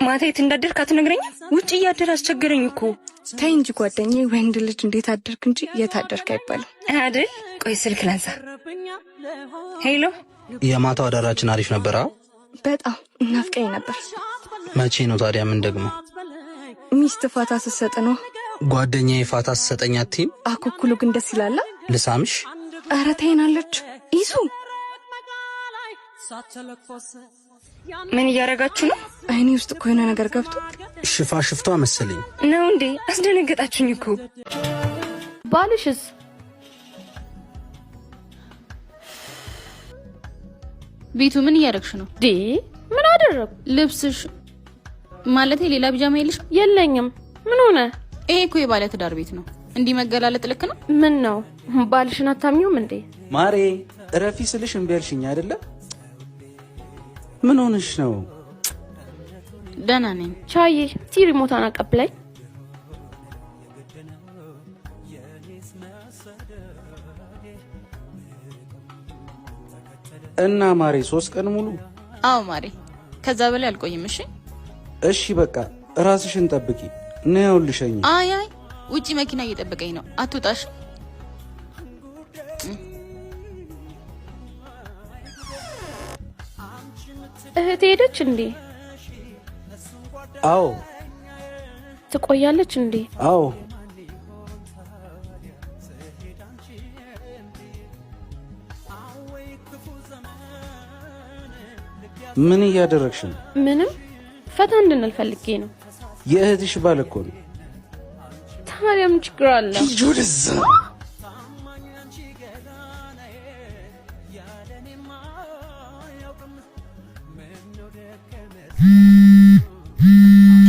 ማታ የት እንዳደርክ አትነግረኝም? ውጭ እያደር አስቸገረኝ እኮ። ተይ እንጂ ጓደኛዬ፣ ወንድ ልጅ እንዴት አደርክ እንጂ የት አደርክ አይባልም። አይደል? ቆይ ስልክ ላንሳ። Hello። የማታው አዳራችን አሪፍ ነበር። በጣም እናፍቀኝ ነበር። መቼ ነው ታዲያ? ምን ደግሞ? ሚስት ፋታ ስትሰጥ ነው። ጓደኛዬ ፋታ ስትሰጠኝ አትይም? አኩኩሉ ግን ደስ ይላል። ልሳምሽ? ኧረ ተይናለች ይሱ። ምን እያደረጋችሁ ነው? አይኔ ውስጥ እኮ የሆነ ነገር ገብቶ። ሽፋ ሽፍቷ መሰለኝ። ነው እንዴ? አስደነገጣችሁኝ እኮ። ባልሽስ? ቤቱ ምን እያደረግሽ ነው? ዲ ምን አደረግኩ? ልብስሽ፣ ማለቴ ሌላ ቢጃማ የለሽም? የለኝም። ምን ሆነ? ይሄ እኮ የባለ ትዳር ቤት ነው። እንዲህ መገላለጥ ልክ ነው? ምን ነው፣ ባልሽን አታምኚውም እንዴ? ማሬ፣ እረፊ ስልሽ እምቢ አልሽኝ አይደለ? ምን ሆነሽ ነው? ደህና ነኝ። ቻዬ፣ ቲ remote ቷን አቀብለኝ። እና ማሬ፣ 3 ቀን ሙሉ? አዎ ማሬ፣ ከዛ በላይ አልቆይም። እሺ። እሺ በቃ ራስሽን ጠብቂ። ነይ አሁን ልሸኝ። አይ አይ፣ ውጪ መኪና እየጠበቀኝ ነው። አትውጣሽ። እህቴ ሄደች እንዴ? አዎ። ትቆያለች እንዴ? አዎ። ምን እያደረግሽ ነው? ምንም፣ ፈታ እንድንል ፈልጌ ነው። የእህትሽ ባል እኮ ነው። ታዲያ ምን ችግር አለ? ሂጂ ወደዛ።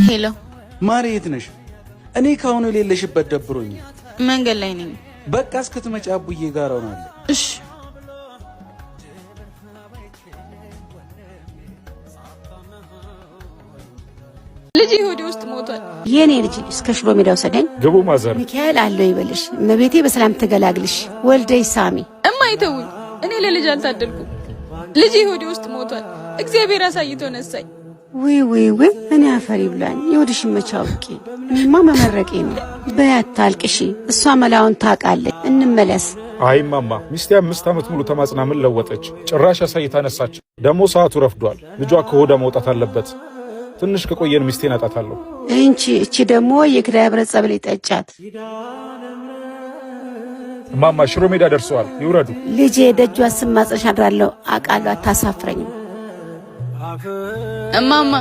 Hello። ማሬ፣ የት ነሽ? እኔ ከአሁኑ የሌለሽበት ደብሮኛል። መንገድ ላይ ነኝ። በቃ እስክትመጪ አቡዬ ጋር ሆናለሁ። እሺ። ልጅ ሆዴ ውስጥ ሞቷል። የኔ ልጅ፣ እስከ ሽሮ ሜዳ ውሰደኝ። ግቡ mother። ሚካኤል አለው ይበልሽ። እመቤቴ በሰላም ትገላግልሽ። ወልደሽ ሳሚ። እማ ይተውኝ። እኔ ለልጅ አልታደልኩም። ልጅ ሆዴ ውስጥ ሞቷል። እግዚአብሔር አሳይቶ ነሳኝ። ውይ ውይ ውይ፣ እኔ አፈር ይብላኝ። የሆድሽን መች አውቄ። እኔማ መመረቄ ነው። በይ አታልቅሺ፣ እሷ መላውን ታውቃለች። እንመለስ። አይ ማማ፣ ሚስቴ 5 ዓመት ሙሉ ተማጽና ምን ለወጠች? ጭራሽ አሳይታ ነሳች። ደግሞ ሰዓቱ ረፍዷል። ልጇ ከሆዷ መውጣት አለበት። ትንሽ ከቆየን ሚስቴን አጣታለሁ። እንቺ፣ እቺ ደግሞ የኪዳነ ምሕረት ጸበል ይጠጫት። እማማ፣ ሽሮ ሜዳ ደርሰዋል፣ ይውረዱ። ልጄ፣ ደጇ ስማጸንሽ አድራለሁ። አውቃለሁ፣ አታሳፍረኝም። እማማ፣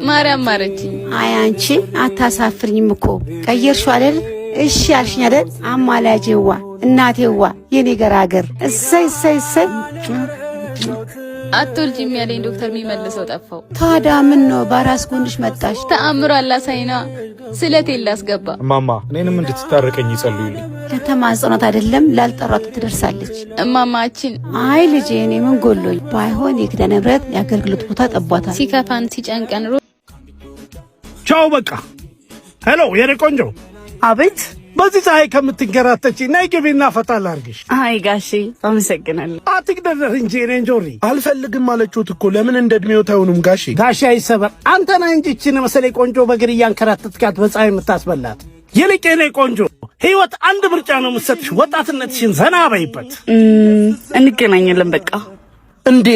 ማርያም ማረችኝ። አይ አንቺ አታሳፍርኝም እኮ። ቀየርሽው አይደል? እሺ አልሽኝ አይደል? አማላጄዋ፣ እናቴዋ፣ የኔ ገራገር፣ እሰይ እሰይ እሰይ። አትወልጂም ያለኝ ዶክተር የሚመልሰው ጠፋው። ታዲያ ምን ነው በአራስ ጎንሽ መጣሽ? ተአምሮ አላሳይና ስለቴን ላስገባ። እማማ፣ እኔንም እንድትታረቀኝ ይጸልዩልኝ። ለተማጽኖት አይደለም ላልጠሯት ትደርሳለች። እማማችን። አይ ልጄ፣ እኔ ምን ጎሎኝ? ባይሆን የኪዳነ ምሕረት የአገልግሎት ቦታ ጠቧታል። ሲከፋን ሲጨንቀን ቻው በቃ። Hello የኔ ቆንጆ። አቤት። በዚህ ፀሐይ ከምትንከራተቺ ነይ ግቢና ፈታ ላድርግሽ። አይ ጋሼ፣ አመሰግናለሁ። አትግደርደር እንጂ የኔ እንጆሪ። አልፈልግም አለችሁት እኮ። ለምን እንደ እድሜው አይሆኑም ጋሼ? ጋሼ አይሰበር። አንተ ነህ እንጂ ይህችን መሰለኝ ቆንጆ በእግር እያንከራተትካት በፀሐይ የምታስበላት። ይልቅ የኔ ቆንጆ፣ ህይወት አንድ ምርጫ ነው የምትሰጥሽ። ወጣትነትሽን ዘና በይበት። እንገናኛለን በቃ። እንዴ፣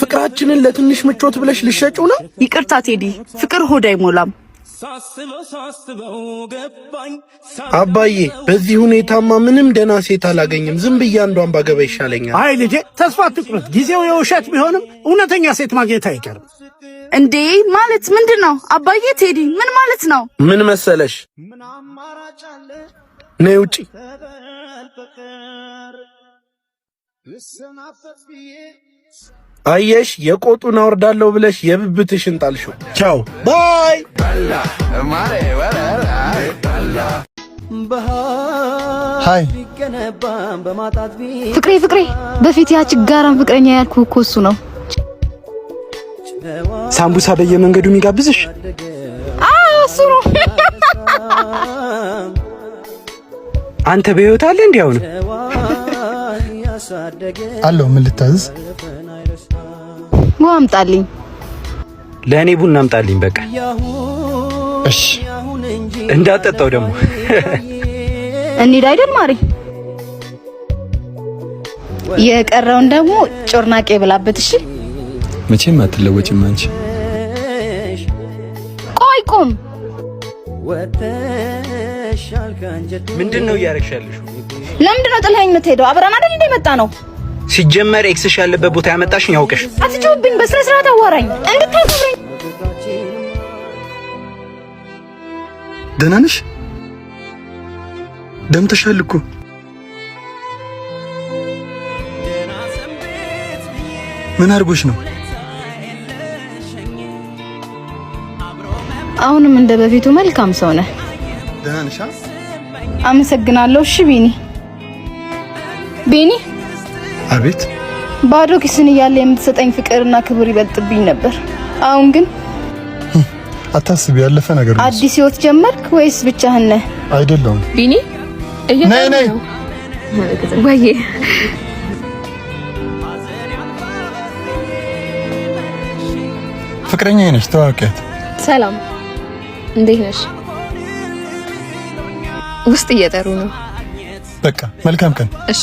ፍቅራችንን ለትንሽ ምቾት ብለሽ ልሸጪው ነው? ይቅርታ ቴዲ፣ ፍቅር ሆድ አይሞላም። አባዬ፣ በዚህ ሁኔታማ ምንም ደህና ሴት አላገኝም። ዝም ብዬ አንዷን ባገባ ይሻለኛል። አይ ልጄ፣ ተስፋ አትቁረጥ። ጊዜው የውሸት ቢሆንም እውነተኛ ሴት ማግኘት አይቀርም። እንዴ፣ ማለት ምንድን ነው አባዬ? ቴዲ፣ ምን ማለት ነው? ምን መሰለሽ፣ ነይ ውጪ። አየሽ፣ የቆጡን አወርዳለሁ ብለሽ የብብትሽን ጣልሽው። ቻው bye። Hi። ፍቅሬ ፍቅሬ፣ በፊት ያ ችጋራም ፍቅረኛ ያልኩህ እኮ እሱ ነው። ሳምቡሳ በየመንገዱ የሚጋብዝሽ? አዎ፣ እሱ ነው። አንተ በህይወት አለ እንዴ? አሁን አለሁ። ምን ልታዘዝ? ውሃ አምጣልኝ። ለእኔ ቡና አምጣልኝ በቃ። እሺ። እንዳጠጣው ደግሞ። እንሂድ አይደል ማሪ? የቀረውን ደግሞ ጮርናቄ ብላበት። እሺ። መቼም አትለወጭም አንቺ። ቆይ ቁም። ምንድን ነው እያደረግሽ ያለሽው? ለምንድን ነው ጥለኸኝ የምትሄደው? አብረን አይደል እንደ መጣ ነው? ሲጀመር ex ሽ ያለበት ቦታ ያመጣሽኝ ያውቀሽ። አትጮህብኝ፣ በስነ ስርዓት አዋራኝ እንድታከብረኝ። ደህና ነሽ? ደምተሻል እኮ። ምን አድርጎሽ ነው? አሁንም እንደ በፊቱ መልካም ሰው ነህ። ደህና ነሽ? አመሰግናለሁ። እሺ ቢኒ። ቢኒ። አቤት። ባዶ ኪስን እያለ የምትሰጠኝ ፍቅርና ክብር ይበልጥብኝ ነበር። አሁን ግን አታስቢ፣ ያለፈ ነገር ነው። አዲስ ህይወት ጀመርክ ወይስ ብቻህን ነህ? አይደለሁም። ቢኒ። ነይ ነይ። ወይዬ። ፍቅረኛዬ ነች፣ ተዋወቂያት። ሰላም፣ እንዴት ነሽ? ውስጥ እየጠሩ ነው። በቃ መልካም ቀን። እሺ።